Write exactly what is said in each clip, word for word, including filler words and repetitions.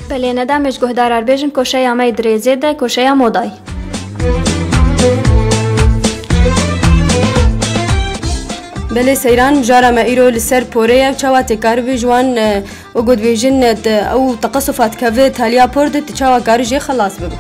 Belê, neda me ji guhdarar bêjin, koşeya me yê dirêzê de koşeya modayê. Belê seyran, mijara me îro li ser porê ye, çawa tê karibî ji wan, e, wek ku dibêjin, e, te-, ew teqesufa dikeve taliya por de, tu çawa karî jê xelas bibe.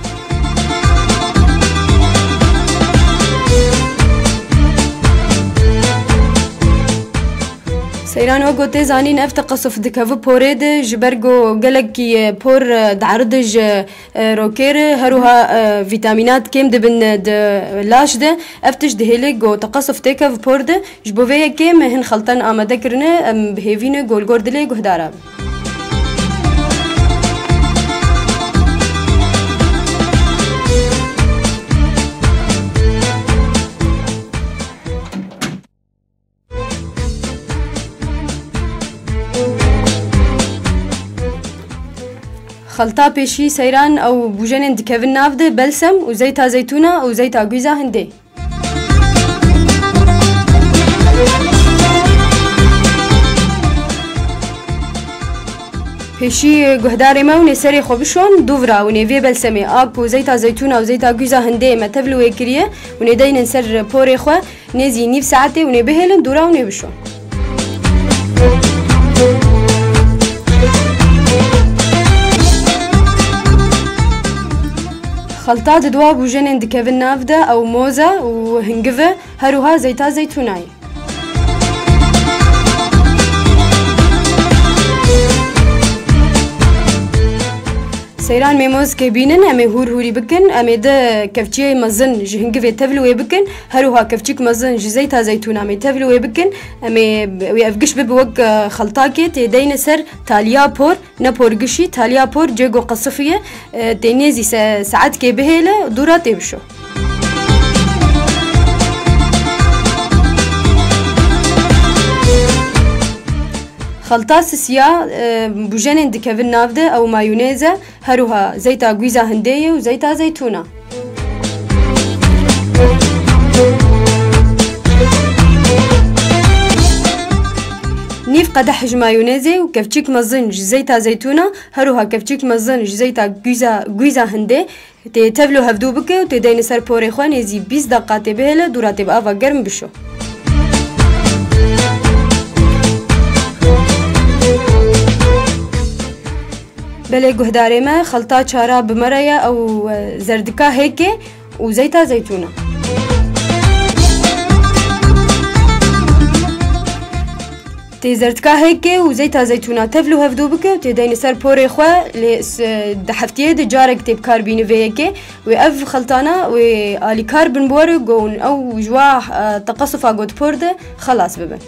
Seyran, wek ku tê zanîn, ev teqesuf dikeve porê de, ji ber ku gelekî, e, por, e, diaride ji, e, rokê re, her wiha, e, vîtamînat kêm dibin, e, di laş de. Ev tişt dihêle ku teqesuf têkeve por de. Ji bo vê yekê me hin xeltan amade kirine, em bi hêvî ne ku li gor dilê guhdara bin. Xelta pêşî seyran ew bûjenên dikevin nav de, belsem û zeyta zeytûna û zeyta gwîza hindê. Pêşî guhdarê me hûn ê serê xwe bişon dûvra, hûn ê vê belsemê a ku zeyta zeytûna û zeyta gwîza hindê me tevlî wê kiriye, hûn ê deynin ser porê xwe. Nêzî nîv saetê hûn ê bihêlin dûra hûn ê bişon. Xelta di dua bûjenên dikevin nav de ew moz e û hingiv e, her wiha zeyta zeytûnayê. Seyran, me moz ke bînin, em ê hûr hûrî bikin, em ê di kevçiyê mezin ji hingivê tevlî wê bikin, her wiha kevçîk mezin ji zeyta zeytûna em ê tevlî wê bikin, em ê wê ev giş bibe wek, e, xeltakê, tê deyne ser taliya por, ne por gişî, taliya por cê ku qesifiye, e, tê nêzî se-, saetkê bihêle, dûra tê bişo. Xelta sisiya, e, bûjenên dikevin nav de, ew mayonez e, her wiha zeyta gwîza hindê ye û zeyta zeytûna. Nîv qedeh ji mayonezê û kevçîk mezin ji zeyta zeytûna, her wiha kevçîk mezin ji zeyta gwîza, gwîza hindê, tê tevlo hevdû bike û tê deyne ser porê xwe, nêzî bîst deqa tê bihêle, dûra tê bi ava germ bişo. Belê guhdarê me, xelta çara bi me re ye, ew, e, zerdika hêkê û zeyta zeytûna. Tê zerdika hêkê û zeyta zeytûna tevlî hevdû bike û tê deyne ser porê xwe, lê s-, di heftiyê de carek tê bi kar bîne vê yekê. Wê ev xeltana wê alîkar bin bi we re, gon ew ji wa, e, teqesufa got por de xelas bibin.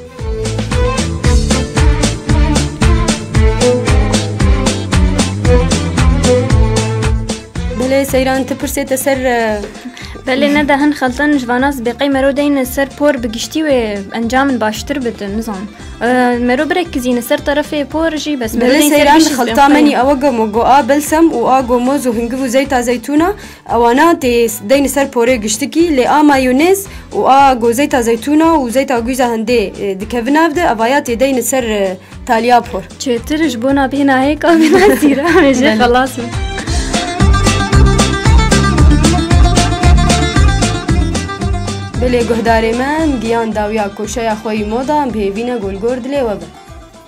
Belê seyran, tu pirsê te ser, e, Belê, ne de hin xeltan ji vana zibêqey mero deyne ser por, bi giştî wê encamin baştir bidin, nizam. E, mero birekizîne ser terefê por jî, bes mero Belê deyne ser seyran, giştî xelta zibêqey. Menî ewe gemo go a belsem û a go moz û hingiv û zeyta zeytûna, ewana tê s-, deyne ser porê giştikî, lê a mayonez û a go zeyta zeytûna û zeyta gwîza hindê, e, dikevin av de, evaya tê deyne ser, e, taliya por. Çêtir ji bona bêhna hêka bêhna zîra, em ê jê Belê. Xelas bin. Belê guhdarê me, em giyan dawiya koşeya xwe yî moda, em bi hêvî ne ku li gor dilê we bin.